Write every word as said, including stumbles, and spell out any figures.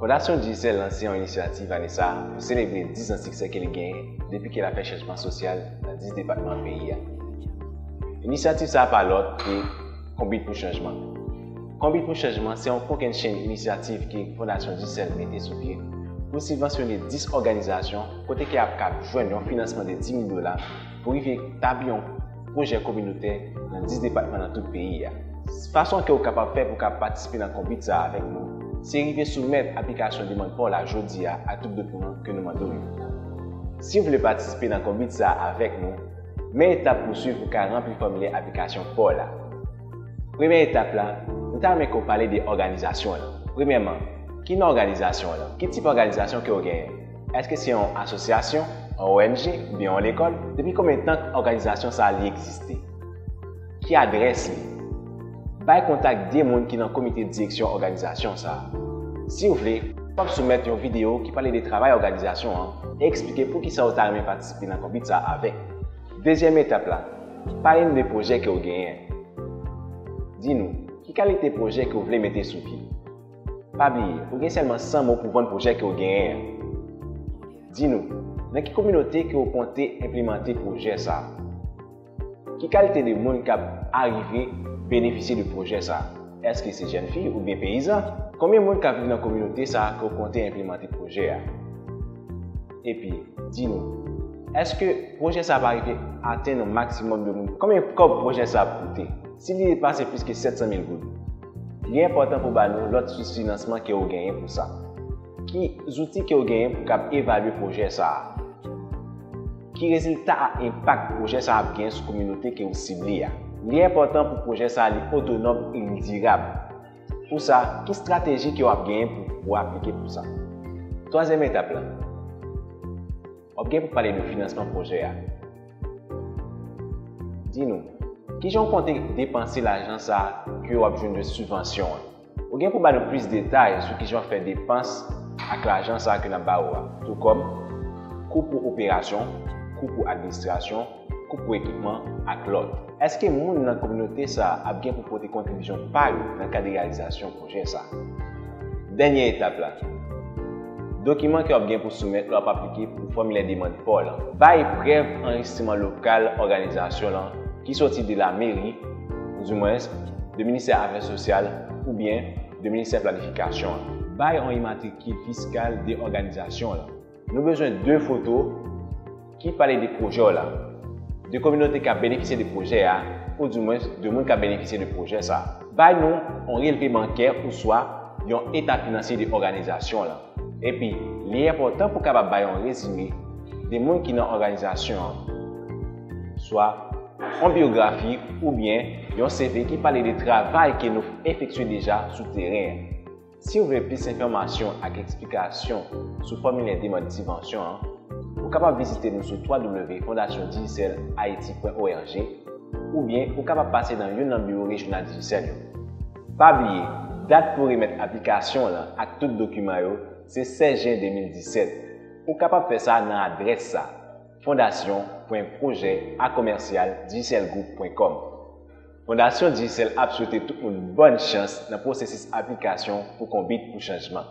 Fondasyon Digicel lanse yon inisyativ ane sa a pou selebre diz an siksè ke li genyen depi ke l ap fè chanjman sosyal nan dis depatman peyi a. Inisyativ sa a pa lòt ke Konbit pou Chanjman. Konbit pou Chanjman se yon kokennchenn inisyativ ke Fondasyon Digicel mete sou pye pou sibvansyone dis òganizasyon kote ke y ap kab jwenn yon finansman de dis mil dola pou rive tabli yon pwojè kominotè nan dis depatman nan tout peyi a. Fason ke w kapab fè pou w ka patisipe nan konbit sa a avèk nou, se rive soumèt aplikasyon demann pa w la jodi a ak tout dokiman ke nou mande w yo. Si w vle patisipe nan konbit sa a avèk nou, men etap pou w swiv pou w ka ranpli fòmilè aplikasyon pa w la. Premyè etap la, nou ta renmen ke w pale de òganizasyon w lan. Premyèman, ki non òganizasyon w lan? Ki tip òganizasyon ke w genyen? Èske se yon asosyasyon, yon O N G, oubyen yon lekòl? Depi konbyen tan òganizasyon sa a li egziste? Ki adrès li? Bay kontak de moun ki nan komite direksyon òganizasyon sa a. Si w vle, w ap soumèt yon videyo ki pale de travay òganizasyon an e eksplike poukisa w ta renmen patisipe nan konbit sa a avèk. Dezyèm etap la, pale nou de pwojè ke w genyen. Di nou, ki kalite pwojè ke w vle mete sou pye? Pa bliye, ou gen sèlman san mo pou vann pwojè ke w genyen an. Di nou, nan ki kominote ke w konte enplimante pwojè sa a? Ki kalite de moun k ap arive benefisye de pwojè sa a? Èske se jèn fi oubyen peyizan? Konbyen moun k ap viv nan kominote sa a ke w konte enplimante pwojè a? Epi, di nou, èske pwojè sa a ap arive atenn yon maksimòm de moun? Konbyen kòb pwojè sa a ap koute? Si li depase plis ke sèt san mil goud, li enpòtan pou w ba nou lòt sous finansman ke w genyen pou sa. Ki zouti ke w genyen pou w kab evalye pwojè sa a? Ki rezilta ak enpak pwojè sa a ap genyen sou kominote ke w sible a? Li enpòtan pou pwojè sa a li otonòm e li dirab. Pou sa, ki estrateji ke w ap genyen pou, pou w aplike pou sa? Twazyèm etap la, w ap gen pou pale de finansman pwojè a. Di nou, kijan w konte depanse lajan sa a ke w ap jwenn de sibvansyon an? Ou gen pou ba nou plis detay sou kijan w ap fè depans ak lajan sa a ke n ap ba ou a, tou kòm kou pou operasyon, kou pou administrasyon, kou pou ekipman ak lòt. Èske moun nan kominote sa a ap gen pou pote kontribisyon pa yo nan kad reyalizasyon pwojè sa a? Dènye etap la, dokiman ke w ap gen pou soumèt lè w ap aplike pou fòmilè demann pa w lan. Bay prèv anrejistriman lokal òganizasyon lan ki soti de lameri, oudimwens de ministè afè sosyal oubyen de ministè planifikasyon an. Bay yon imatrikil fiskal de òganizasyon lan. Nou bezwen de foto ki pale de pwojè w la, de kominote k ap benefisye de pwojè a, oudimwens de moun k ap benefisye de pwojè sa a. Bay nou yon relve bankè oswa yon eta finansye de òganizasyon lan. Epi, li enpòtan pou w kapab bay yon rezime de moun ki nan òganizasyon an, swa yon biyografi oubyen yon C V ki pale de travay ke nou efektye deja sou teren an. Si w vle plis enfòmasyon ak eksplikasyon sou fòmilè demann sibvansyon an, ou kapab vizite nou sou w w w pwen fondasyon digicel haiti pwen org oubyen ou kapab pase nan youn nan biwo rejyonal Digicel yo. Pa bliye, dat pou remèt aplikasyon w lan ak tout dokiman yo se sèz jen de mil disèt. Ou kapab fè sa nan adrès sa, fondasyon pwen pwojè a komèsyal digicel group pwen com. Fondasyon Digicel ap swete tout moun bòn chans nan pwosesis aplikasyon pou Konbit pou Chanjman.